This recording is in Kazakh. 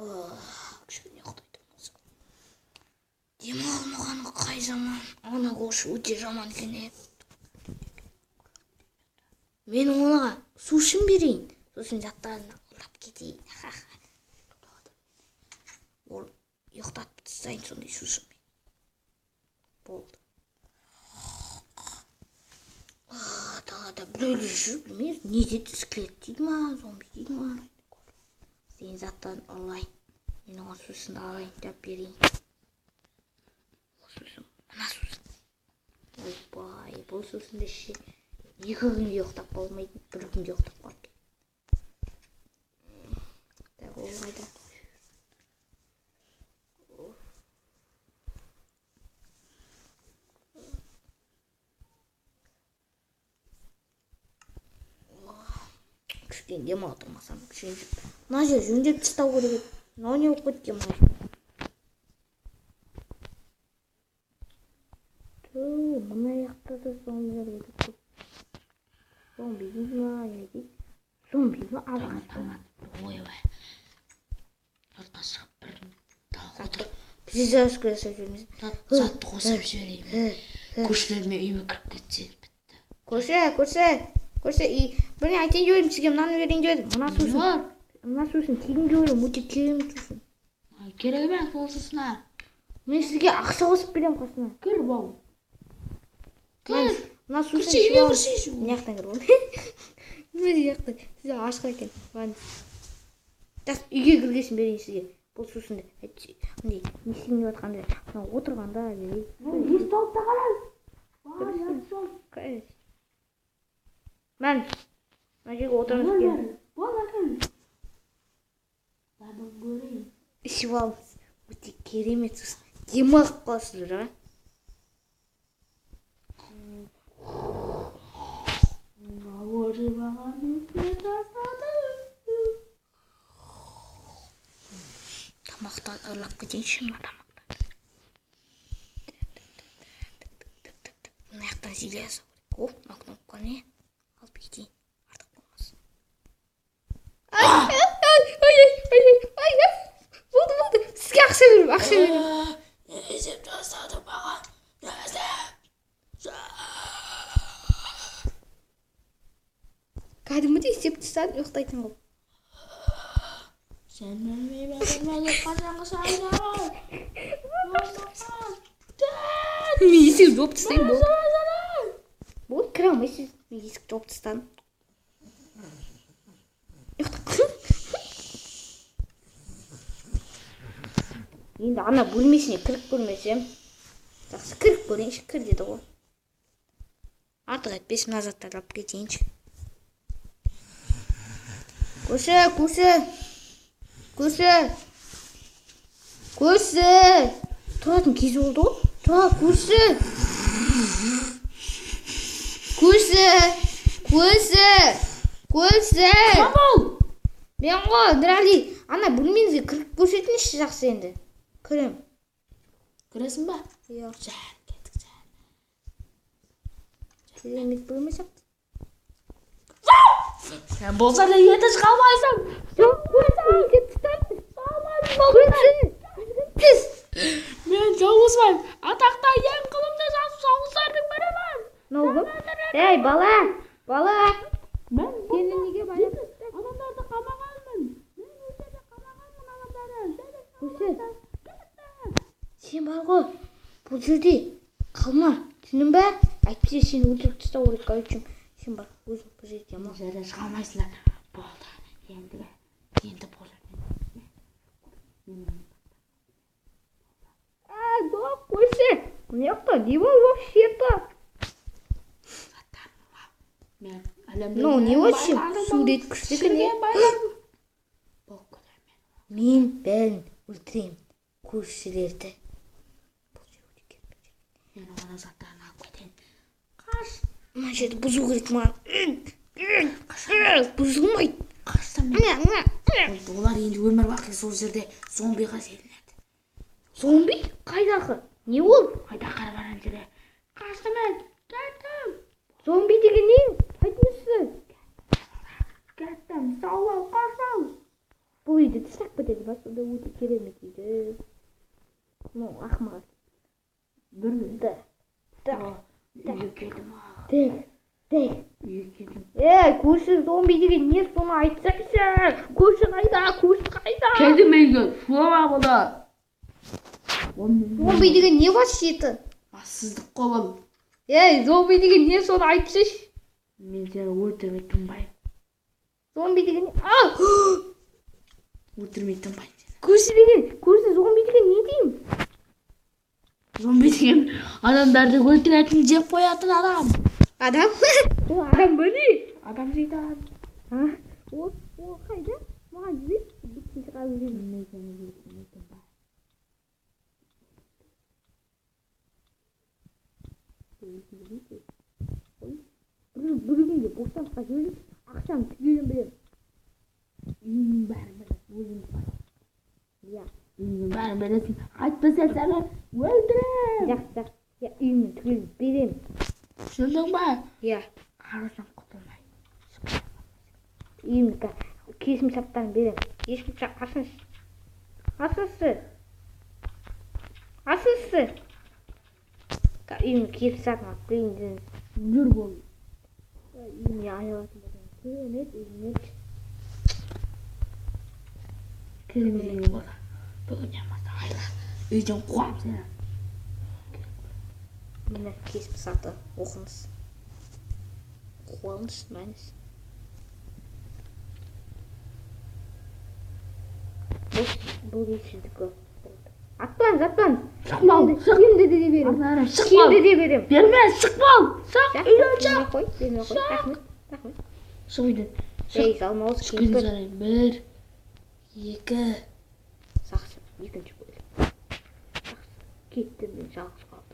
Кішкене ұйықтай тұрмыз. Демалмағаны қай заман? Ана көрші өте жаман екен. Мен оныға сусын берейін. Сосын заттарын ұрлап кетейін. Ол ұйықтатып тастайын сондай сусынмен. Болды. Далада біреулер жүр, білмеймін, не дейді, скелет дейді ма, зомби дейді ма. Сен заттарын ұрлайын. Мен оған сусынды алайын деп берейін. Сусын, мына сусын. Ойбай, бұл сусынды ішсе 2 күнге ұйықтап болмайды, 1 күнге ұйықтап қалды. Так, ол қайда? Кішкене демала тұрмасам, кішкене. Мына жер жөндеп тастау керек еді. Мынау не болып кеткен мына жер? Ту, мына жақта да зомбилер өте көп. Зомби дейді ма, не дейді? Зомби ма? Алға Таң атып, ойбай. Сыртқа шығып бір Затты призывашка жасап жүрміз. Затты қосып жіберейін. Көршілеріме үйіме кіріп кетсе бітті. Көрші, көрші, көрші, бірне айтайын деп едім сізге, мынаны берейін деп едім. Мына сусын. Бар. Мына сусын тегін беремін, өте керемет сусын. Керек емес ол сусындар. Мен сізге ақша қосып беремін қасына. Кір бау. Кір. Мына сусын Кірші, үйге кірші. Мына жақтан кір. Мына жақтан. Сізде ашық екен. Ладно. Жас үйге кіргесін берейін сізге. Бұл сусынды. Андай, не істейін деп жатқанда, мына отырғанда берейін. Есікті алып та қарай. Мән, мына жерге отырыңыз кел. Бол, әкел. Дәмін көрейін. Ішіп алыңыз. Өте керемет сусын. Демалып қаласыздар, а? Тамақтан ұрлап кетейінші, мына тамақтан. Мына жақтан зеле жасау керек. О, мына кнопка не? Алып кетейін. Артық болмасын. Ай, ай, ай, ай, ай, ай, ай. Болды, болды. Сізге ақша беремін, ақша беремін. Не істеп тастадың маған? Не істеп? Кәдімгідей істеп тастадым, ұйықтайтын қылып. Сен білмей білмей қашанғы сайнамай. Мен есікті жауып тастаймын, болды. Болды, кіре алмайсыз. Мен есікті жауып тастадым. Ұйықтап қалдым. Енді ана бөлмесіне кіріп көрмесем, жақсы кіріп көрейінші, кір деді ғой. Артық етпес, мына заттарды алып кетейінші. Көрші, көрші, көрші, көрші. Тұратын кез болды ғой. Тұра, көрші. Көрші, көрші, көрші. Кім ол? Мен ғой, Нұрәли. Ана бөлмеңізге кіріп көрсетіңізші жақсы енді. Кірем. Кіресің ба? Иә. Жә, кеттік, жә. Керемет бөлме сияқты. Сен болсаң да ерте шыға алмайсың. Жоқ, көрші, көрші. Піс. Мен жауызбаймын. Атақты ең қылымды жауыздардың бірімін. Мынау кім? Ей, бала, бала. Мен Сені неге байлап тастады? адамдарды қамағанмын. Мен өздерді қамағанмын адамдарды. Көрші. Сен бар ғой, бұл жерде қалма, түсіндің бе? Әйтпесе сені өлтіріп тастау керек, короче. Сен бар, өзің бұл жерде демал. Бұл жерде шыға алмайсыңдар. Болды. Енді бұл жерден. Ай, жоқ, көрші. Мына жақта не бар вообще-то? Мен әлемде Мынау не вообще? Сурет күшті екен, е? Мен бәрін өлтіремін, көршілерді. Бұл жер өте керемет жер. Мен оның заттарын алып кетейін. Қаш. Мына жерді бұзу керек маған. Бұзылмайды. Қашсам мен. Міне, міне. Олар енді өмір бақи сол жерде зомбиға желінеді. Зомби? Қайдағы? Не ол? Қайда қарап ана жерде. Қаштым мен. Кеттім. Зомби деген не? Айтыңызшы. Кеттім. Сау бол, қаштым. Бұл үйді тастап кетейін. бітеді ма сонда? Өте керемет еді. Ну, ақымақ. Бір. Да. Да. Үйге келдім. Так, так. Үйге келдім. Ей, көрші, зомби деген не, соны айтсайшы. Көрші қайда? Көрші қайда? Келдім үйге. Шулама бұда. Зомби деген не вообще-то? Бассыздық қой бұл. Ей, зомби деген не, соны айтсайшы. Мен сені өлтірмей тынбаймын. Зомби деген не? А! Өлтірмей тынбаймын сені. Көрші деген, көрші, зомби деген не деймін? Зомби деген адамдарды өлтіретін, жеп қоятын адам. Адам? Ол адам ба, не? Адам жейді. А? Ол қайда? Маған жібер, бітті шығарып жіберейін. Мен сені өлтірмей тынбаймын. Бір күнге бостандыққа жіберіп, ақшаны түгелін білемін. Үйіңнің бәрін білесің, өзің бар. Иә. Үйіңнің бәрін білесің. Айтпаса, сені өлтіремін. Жақсы, жақсы. Иә, үйімнің түгелін беремін. Түсіндің ба? Иә. Қарасаң құтылмай. Үйімді келісім шарттарын беремін. Ешкім ашыңызшы. Ашыңызшы. Ашыңызшы. Үйімнің келісім шартын алып келейін дедіңіз. Жүр бол. Үйіме айналатын болсам, керемет, үйіме. Керемет үйің болды. Бүгін болмаса айла. Үйден қуамын сені. Міне, келісім шарты, оқыңыз. Қуаңыз, мәніс. Бұл үй сіздікі. Атпаңыз, атпаңыз. Шықпал, шық. Киімді де беремін. Ары шық. Киімді де беремін. Берме, шықпал. Шық, үйден шық. Бермей қой, бермей қой. Рахмет, рахмет. Шық үйден. Ей, жалмауыз Шық үйден кемпір. санаймын. Бір, екі. Сақшы, екінші бөлім. Жақсы, кеттім, мен жалғыз қалдым.